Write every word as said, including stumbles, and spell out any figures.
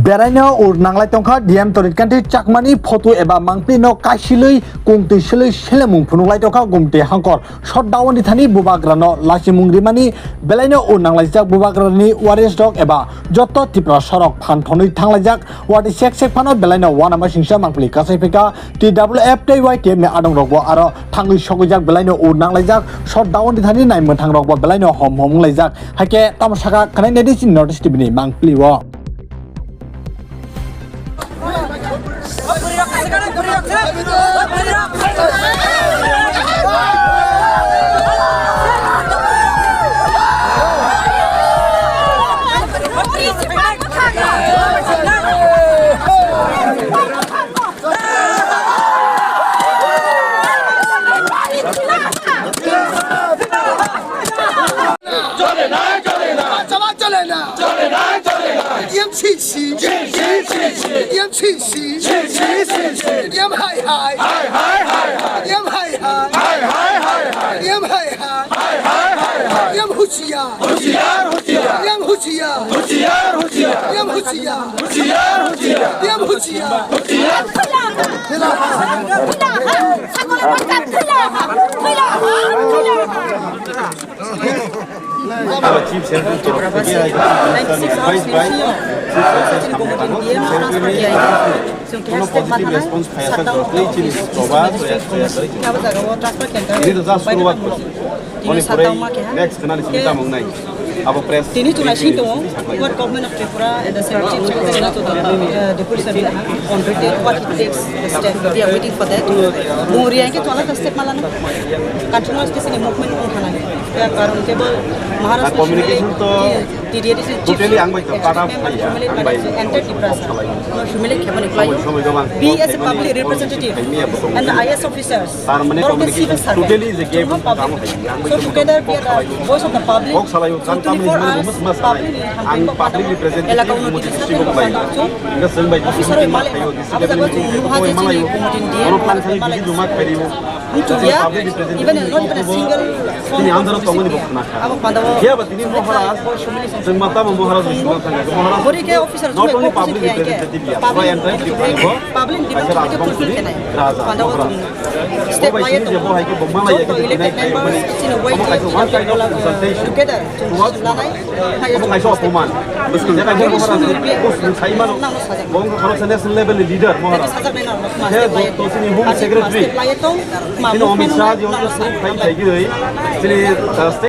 Beraino ur nanglai tongkha D M Torit Kanti Chakmani photo eba mangpli no kaisilwi kungtwi silwi selemung phunuk lai tongkha Gumti Hangkor. Shutdown ni thani bubagra no lachimung rimani belaino ur nanglaijak bubagra ni waris rok eba jotto Tripura sorok phan thonwi thanglaijak wati sek sek phano belaino uanama singsa mangpli kasai phika T W F tei Y T F ni adong rok bo aro thangwi sogwijak belaino ur nanglaijak shutdown ni thani nai mwthang rok bo belaino hom hom wnglaijak. Haikhe tamo saka khwnai naidi chini North East T V ni mangpili o. চলে না, চলে না। চালা চলে না। চলে না, চলে না। এমসিসি। ছি, ছি, ছি, ছি। এমসিসি। ছি, ছি, ছি, ছি। এম হাই হাই। হাই, হাই, হাই, হাই। এম হাই হাই। হাই, হাই, হাই, হাই। এম হাই হাই। হাই, হাই, হাই, হাই। এম হুঁশিয়ার। হুঁশিয়ার, হুঁশিয়ার। এম হুঁশিয়ার। হুঁশিয়ার, হুঁশিয়ার। এম হুঁশিয়ার। হুঁশিয়ার, হুঁশিয়ার। এম হুঁশিয়ার। হুঁশিয়ার। Chief Secretary তরফ থেকে আজকে Minister নির্বাহী ভাই, Chief Secretary থাকবে, Secretary কোনো positive response খাইয়া থাকবে, এই চিনি প্রবাহ হয়ে আসছে, আসছে। Ini তো just শুরুয়াত করছি। Oni pore next kena ni sini tamung nai. Abo press. Tini chwng naising tongo, what government of Tripura and the central chief secretary to the, uh, deputy secretary on written what it takes the step. We are waiting for that. Bung ria ke chwla step malana. Continuous ke sini movement ong thana. Ya karon ke bo Maharashtra communication to T D A D C chief totally ang bai to para executive member phai ya, family ang bai planning enter Tiprasa. Family khabani khlai. Somoi, somoi gabang. Be as a public representative and the I A S officers. Tar mane communication totally je gap. So together we are the voice of the public. Kok salai o, so kan twenty-four hours public ni hambai public representative elaka unoti district ko khlai. Enga seng bai officer oi male. Abo jaga chwng nuha je chini committee D M. Ono plan sani malai. Video mak phaidi o. Chwng ya, even not even a single phone call receive ya. Abo panda o. Tini Maharaj, chwng mata Maharaj ni sima thang. Maharaj. Bori ke officer not only public representative ya, public representative. Public demand to fulfill khe nai. Panda o chwng step bai tong. Joto elected members chini wai together chwng lanai. Omo kaisa opoman. Kaisa Maharaj, bo kaisa national level ni leader Maharaj. He joto chini Home Secretary, chini Amit Shah ji, chini, uh, state